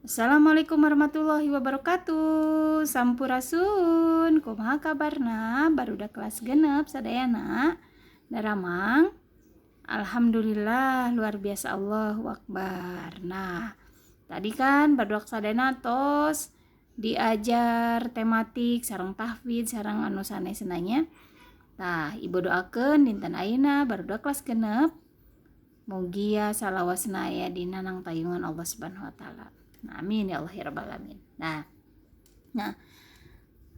Assalamualaikum warahmatullahi wabarakatuh. Sampurasun. Kumaha kabarna barudak kelas 6 sadayana? Daramang? Alhamdulillah, luar biasa, Allahu Akbar. Nah, tadi kan barudak sadayana tos diajar tematik sareng tahfidz sareng anu sanesna nya. Tah, Ibu doakeun dinten ayeuna barudak kelas 6 mugia salawasna aya dina nangtayungan Allah Subhanahu wa Taala. Nah, amin ya Allah ya Rabbal alamin. Nah,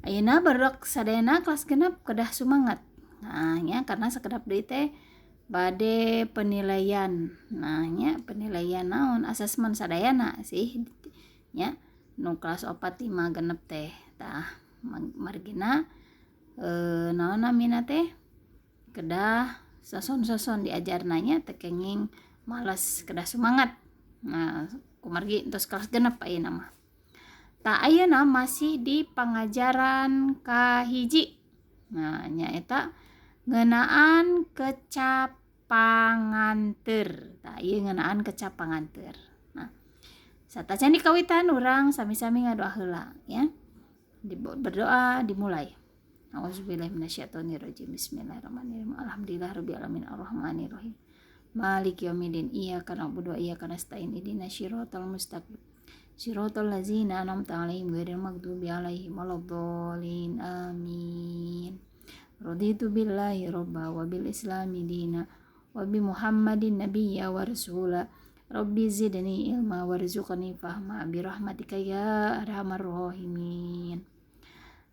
ayeuna barudak sadayana kelas 6 kedah sumangat. Nah, nya, karena sakedap deui teh bade penilaian. Nah, nya, penilaian naon, asesmen sadayana sih nya, nu kelas 4, 5, 6 teh. Tah, margina naon namina teh, kedah soson-soson diajarna nya, teu kenging males, kedah sumangat. Nah, kumargi entos kelas 6 ayeuna mah. Tah, ayeuna masih di pangajaran kahiji. Nah, nyaeta ngeunaan kecap panganteur. Tah, ieu ngeunaan kecap panganteur. Nah, satacan dikawitan, urang sami-sami ngadoa heula ya. Berdoa dimulai. Auzubillahi minasyaitonirrajim. Bismillahirrahmanirrahim. Alhamdulillahirabbil alamin arrahmanirrahim. Maliki yaumiddin. Iyyaka na'budu wa iyyaka nasta'in. Ihdinas siratal mustaqim. Siratal ladzina an'amta 'alaihim ghairil maghdubi 'alaihim waladdallin. Amin. Raditu billahi robba wa bil islami dina wa bi Muhammadin nabiyya wa rasula. Rabbi zidni ilma warzuqni fahma bi rahmatika ya arhamar rahimin.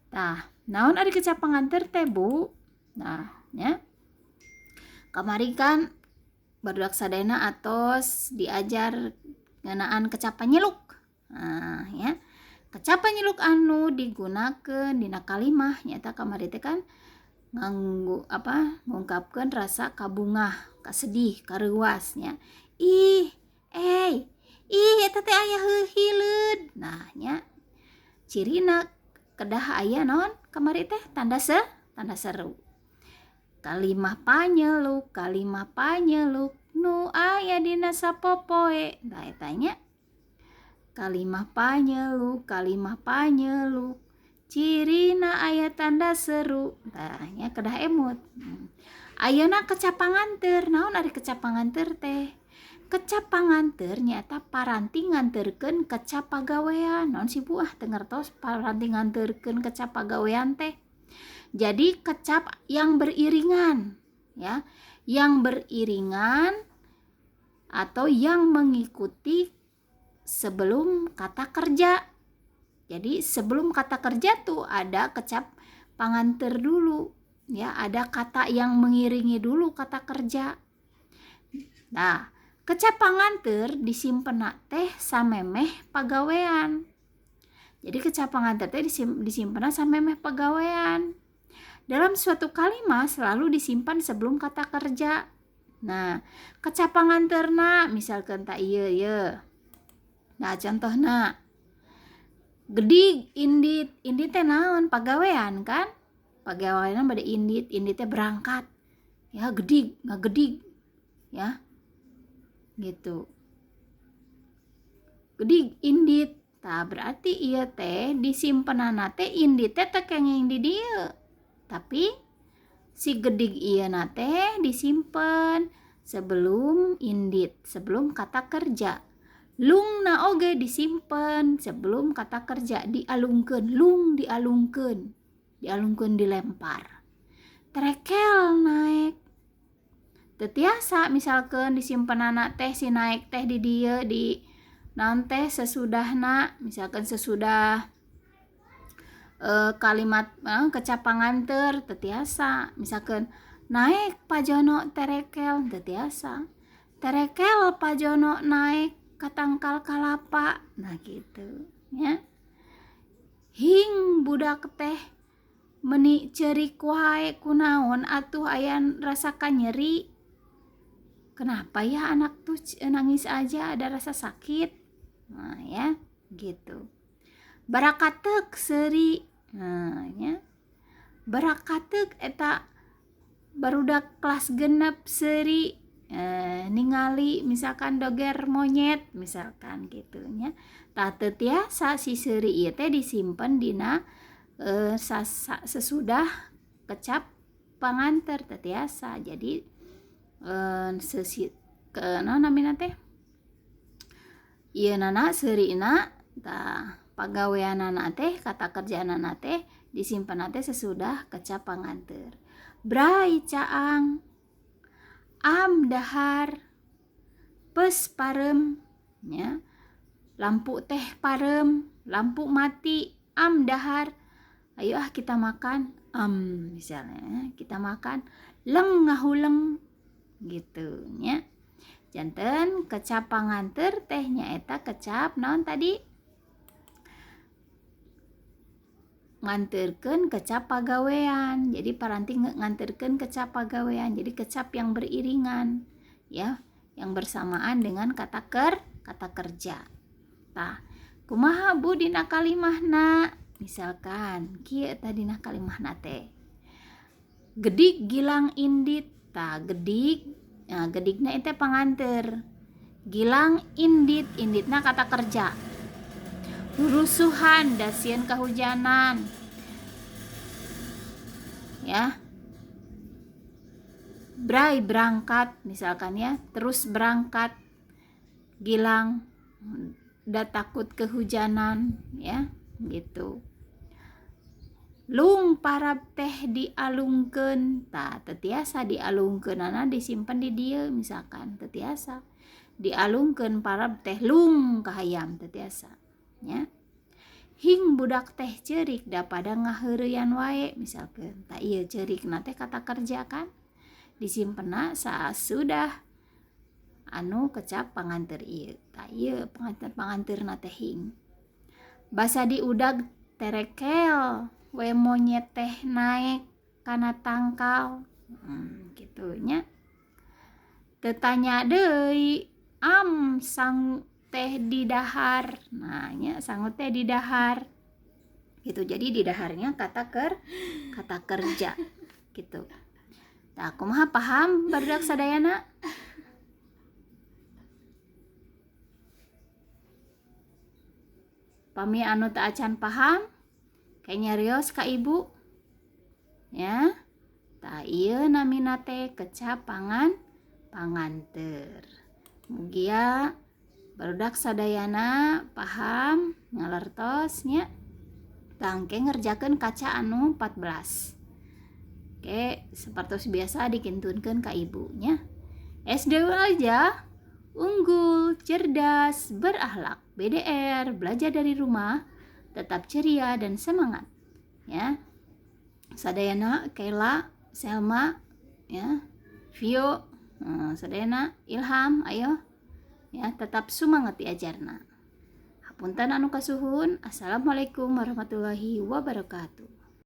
Tah, naon ari kecap panganteur teh, Bu? Nah, ya. Kamari kan barudak sadayana atos diajar ngeunaan kecap panyeluk. Nah, ya. Kecap panyeluk anu digunakeun dina kalimah nyaeta kamari teh kan nganggo apa, ngungkapkeun rasa kabungah, kasedih, kareuwas nya. Ih, eh, ih, eta teh aya hileud. Nah, nya, cirina kedah aya naon kamari teh, tanda seru. Kalimah panyeluk, kalimah panyeluk nu aya dina sapopoe. Nah, eta nya. Kalimah panyeluk, kalimah panyeluk, cirina aya tanda seru. Tah, nya, kedah emut. Ayeuna kecap panganteur. Naon ari kecap panganteur teh? Kecap panganteur nyaeta paranti nganterkeun kecap pagawean. Naon sih, Bu, ah, teu ngertos paranti nganterkeun kecap pagawean teh? Jadi kecap yang beriringan ya, yang beriringan atau yang mengikuti sebelum kata kerja. Jadi sebelum kata kerja tuh ada kecap panganteur dulu ya, ada kata yang mengiringi dulu kata kerja. Nah, kecap panganteur disimpen teh samemeh pagawean. Jadi kecap panganteur teh disimpen samemeh pagawean. Dalam suatu kalimat selalu disimpan sebelum kata kerja. Nah, kecap panganteurna misalkan tah ieu ye. Nah, contohna gedig indit. Indit teh naon? Pagawean kan? Pagawean bade indit, indit teh berangkat. Ya, gedig, ngagedig. Ya. Gitu. Gedig indit. Tah, berarti ieu teh disimpenana teh indit teh teu kenging di dieu. Tapi si gedig ieu na teh disimpen sebelum indit, sebelum kata kerja. Lungna oge disimpen sebelum kata kerja, dialungkeun, lung dialungkeun. Dialungkeun, dilempar. Terekel naek. Teu tiasa misalkeun disimpenana teh si naek teh di dieu, di naon teh, sesudahna, misalkan sesudah kalimat kecap panganteur, teu tiasa. Misalkan naek Pak Jono terekel, teu tiasa. Terekel Pak Jono naek ka tangkal kalapa. Nah, gitu ya. Hing, budak teh meni ceurik wae, kunaon atuh, aya rasa nyeri? Kenapa ya anak tuh nangis aja, ada rasa sakit? Nah, ya, gitu. Barakateuk seuri. Nah, ya. Barakateuk eta barudak kelas 6 seuri. Ningali misalkan doger monyet misalkan gitu nya. Tah teu tiasa si seuri ieu teh disimpen dina sesudah kecap panganteur teu tiasa. Jadi sesi ke naon namina teh ieu nana seurina tah pagaweanana teh kata kerjaanana teh disimpen teh sesudah kecap panganteur. Bray caang, am dahar, peus pareum nya, lampu teh pareum, lampu mati, am dahar, ayo ah kita makan, am misalnya kita makan, leng ngahuleng gitu nya. Janten kecap panganteur teh nyaeta kecap naon tadi nganterkeun kecap pagawean. Jadi paranti nganterkeun kecap pagawean. Jadi kecap yang beriringan ya, yang bersamaan dengan kata kerja. Tah, kumaha Bu dina kalimahna? Misalkan kieu tah dina kalimahna teh. Gedik gilang indit. Tah, gedik, nah gedikna itu panganteur. Gilang indit, inditna kata kerja. Rusuhan da sieun kahujanan. Ya. Bray berangkat misalkan ya, terus berangkat. Gilang da takut kehujanan ya, gitu. Lung parab teh dialungkeun, tah teu tiasa dialungkeunana disimpen di dieu misalkan, teu tiasa. Dialungkeun parab teh lung ka hayam teu tiasa nya. Hing budak teh ceurik da pada ngaheureyan wae misalkan. Tah ieu ceurikna teh kata kerja kan disimpenna sasudah anu kecap panganteur ieu. Tah ieu panganteurna teh hing. Basa diudag terekel we monyet teh naek kana tangkal. Gitu nya. Teu tanya deui am sang teh didahar. Nah nya sangu teh didahar. Gitu. Jadi didaharnya kata kerja gitu. Tah kumaha paham barudak sadayana? Pami anu teu acan paham kayak nyarios ka ibu ya. Tah ieu namina teh kecap panganteur. Mugia barudak sadayana paham ngalertos nya. Tah engke ngerjakeun kaca anu 14. Oke, seperti biasa dikintunkeun ka ibu nya. SD aja unggul, cerdas, berakhlak, BDR, belajar dari rumah, tetap ceria dan semangat ya. Sadayana, Kayla, Selma ya, Vio, sadayana, Ilham, ayo ya, tetap semangat diajarna. Hapunten anu kasuhun. Assalamualaikum warahmatullahi wabarakatuh.